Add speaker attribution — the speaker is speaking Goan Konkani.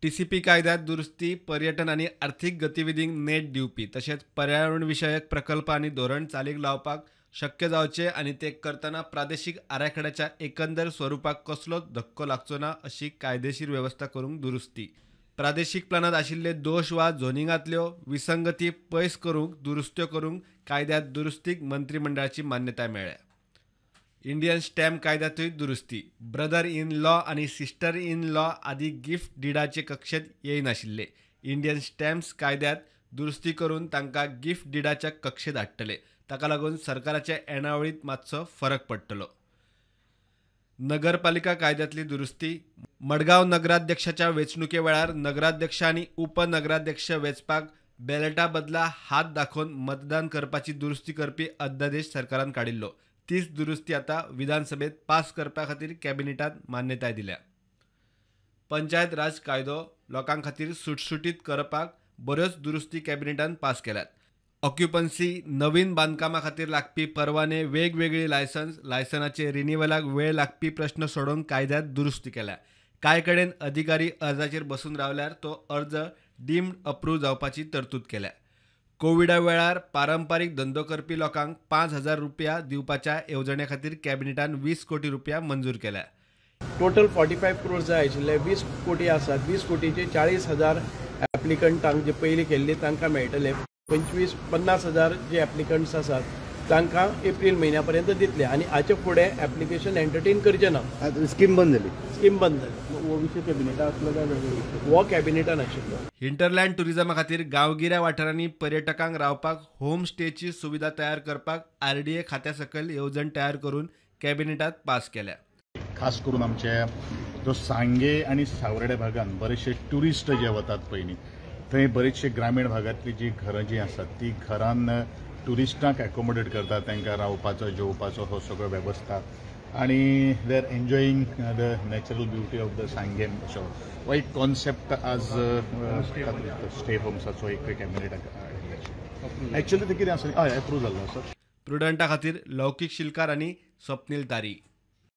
Speaker 1: टीसीपी कायद्यात दुरुस्ती पर्यटन आनी आर्थिक गतिविधींक नेट दिवपी तशेंच पर्यावरण विशयक प्रकल्प आनी धोरण चालीक लावपाक शक्य जावचे आनी ते करतना प्रादेशीक आराखड्याच्या एकंदर स्वरुपाक कसलोच धक्को लागचो ना अशी कायदेशीर वेवस्था करूंक दुरुस्ती. प्रादेशीक प्लानांत आशिल्ले दोश वा झोनिंगांतल्यो विसंगती पयस करूंक दुरुस्त्यो करूंक कायद्यात दुरुस्तीक मंत्रिमंडळाची मान्यताय मेळ्ळ्या. इंडियन स्टॅम्प कायद्यांतूय दुरुस्ती. ब्रदर इन लॉ आनी सिस्टर इन लॉ आदी गिफ्ट डिडाचे कक्षेंत येयनाशिल्ले. इंडियन स्टॅम्प्स कायद्यांत दुरुस्ती करून तांकां गिफ्ट डिडाच्या कक्षेंत हाडटले. ताका लागून सरकाराच्या येणावळींत मातसो फरक पडटलो. नगरपालिका कायद्यांतली दुरुस्ती. मडगांव नगराध्यक्षाच्या वेंचणुके वेळार नगराध्यक्ष आनी उपनगराध्यक्ष वेंचपाक बॅलेटा बदला हात दाखोवन मतदान करपाची दुरुस्ती करपी अध्यादेश सरकारान काडिल्लो. तीच दुरुस्ती आतां विधानसभेत पास करपा खातीर कॅबिनेटान मान्यताय दिल्या. पंचायत राज कायदो लोकां खातीर सुटसुटीत करपाक बऱ्योच दुरुस्ती कॅबिनेटान पास केल्यात. ऑक्युपन्सी, नवीन बांदकामा खातीर लागपी परवाने, वेगवेगळी लायसन्स, लायसनाचे रिन्युअलाक वेळ लागपी प्रश्न सोडोवंक कायद्यांत दुरुस्ती केल्या. कांय कडेन अधिकारी अर्जाचेर बसून रावल्यार तो अर्ज डीम्ड अप्रूव जावपाची तरतूद केल्या. कोविडा वेळार पारंपारीक धंदो करपी लोकांक 5,000 रुपया दिवपाच्या येवजणे खातीर कॅबिनेटान 20 कोटी रुपया मंजूर केल्या.
Speaker 2: टोटल 45 क्रोर जाय आशिल्ले, 20 कोटी आसात. 20 कोटीचे 40,000 एप्लिकंटांक जे पयलीं केल्ले तांकां मेळटले. 25-50,000 जे एप्लिकंट्स आसात तांकां एप्रील म्हयन्या पर्यंत दितले आनी हाचे फुडें एप्लिकेशन एंटरटेन करचें ना.
Speaker 3: स्कीम बंद जाली.
Speaker 2: स्कीम बंद जाली.
Speaker 3: हो विशय कॅबिनेटान आसलो काय वेगळो?
Speaker 2: हो कॅबिनेटान आशिल्लो.
Speaker 1: हिंटरलँड टुरिझमा खातीर गांवगिऱ्या वाठारांनी पर्यटकांक रावपाक होम स्टेची सुविधा तयार करपाक आरडीए खात्या सकयल येवजण तयार करून कॅबिनेटात पास केल्या.
Speaker 4: खास करून आमचे जो सांगे आनी सावर्डे भागान बरेचशे ट्युरिस्ट जे वतात पयलीं थंय बरेचशे ग्रामीण भागांतली जी घरां जी आसात ती घरान ट्युरिस्टांक एकोमोडेट करतात, तांकां रावपाचो जेवपाचो हो सगळो वेवस्था आनी they are enjoying the natural beauty of the Sanguem. असो हो एक कॉन्सेप्ट आज स्टे होम्साचो एक कॅबिनेटाक एक्चुअली ते कितें आसा, हय एप्रूव जाल्लो आसा.
Speaker 1: प्रुडंटा खातीर लौकीक शिलकार आनी स्वप्नील तारी.